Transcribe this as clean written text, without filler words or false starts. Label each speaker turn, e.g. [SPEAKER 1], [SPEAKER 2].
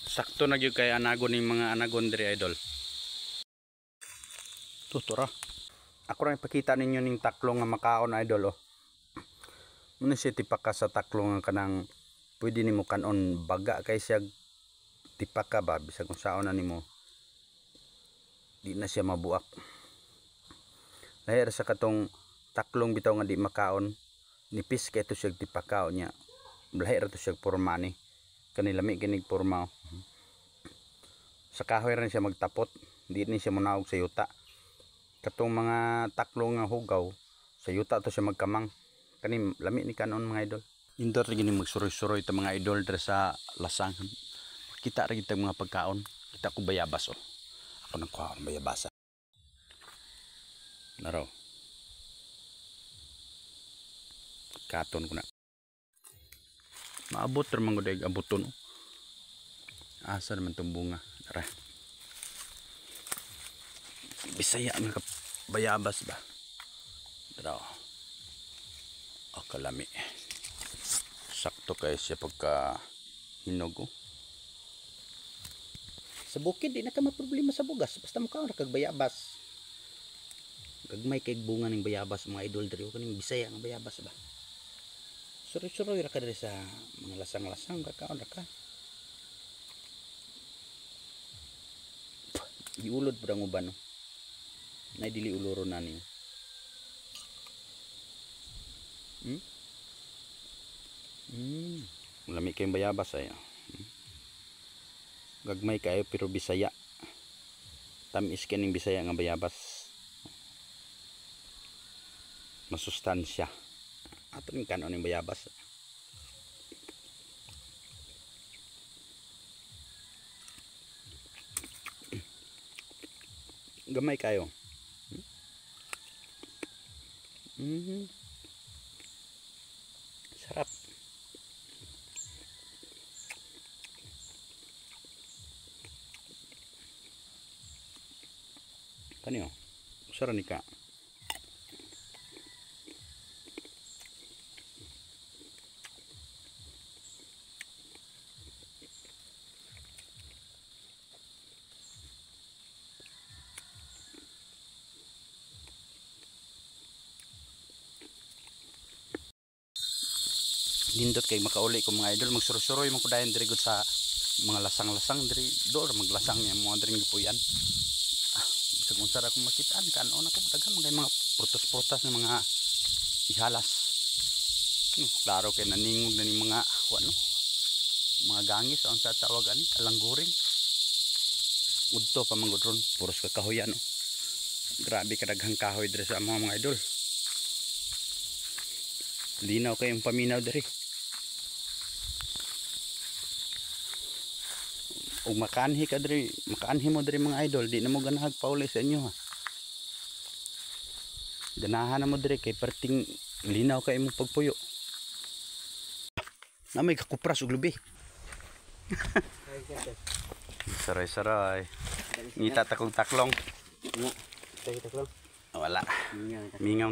[SPEAKER 1] Sakto na gyud kay anagon ning mga anagon diri, idol. Tutura. Ako ra ipakita ninyo ning taklong nga makaon, idol, oh. Muna siya tipaka sa taklong nga kanang pwede nimo kanon, baga kay siya tipaka ba, bisag kung saon na nimo di na siya mabuak. Lahi ra sa katong taklong bitaw nga di makaon, nipis kay to siya tipaka niya. Lahi ra to siya porma ni. Kani lami kinig porma, oh. Sa kahoy ra siya magtapot, di ni siya munaog sa yuta. Katong mga taklong nga hugaw sa yuta to siya magkamang. Kani lami ni kanon, mga idol. Indot ra gini magsuroy-suroy ta, mga idol, diri sa lasang. Kita ra gid mga pagkaon. Kita ko bayabas, oh. Ako nang kuha ang bayabasa. Naraw. Katon ko na. Maabot ra man gud ay abuton, oh. Asa naman tong bunga? Tara. Bisaya nga ka bayabas ba? Tara, oh. Oh, kalami. Sakto kay siya pagka hinog, oh. Sa bukid di na ka maproblema sa bugas basta mukaon ra kag bayabas. Gagmay kay bunga ning bayabas, mga idol, diri, oh, kaning Bisaya nga bayabas ba. Suroy-suroy ra ka diri sa mga lasang-lasang, kakaon ra ka. Giulod pud ang uban, no. Nay dili uluro na niyo. Lami kayong bayabas ay. Gagmay kayo pero Bisaya. Tamis kining Bisaya nga bayabas. Masustansya. Ato ning kanon ning bayabas. Gamay kayo. Sarap. Kaniyo? Sara ni ka. Nindot kay makauli ko, mga idol, magsuroy-suroy man ko dayon diri gud sa mga lasang-lasang diri, door maglasang niya mga diri gipuy-an. Bisag unsa ra akong makitaan, kanon ako daghan man kay mga prutas-prutas nga mga ihalas. Klaro kay naningog na ning mga ano, mga gangis ang sa tawag ani, kalangguring. Udto pa man gud ron, puros ka kahoyan, no. Grabe kadaghang kahoy diri sa mga idol. Linaw kayong paminaw diri. Ug makaanhi ka diri, makaanhi mo diri, mga idol, di na mo ganahag pauli sa inyo, ha. Ganahan na mo diri kay perting linaw kay imong pagpuyo. Na may kakupras og lubi. Saray-saray. Ngita ta kong taklong. Wala. Mingaw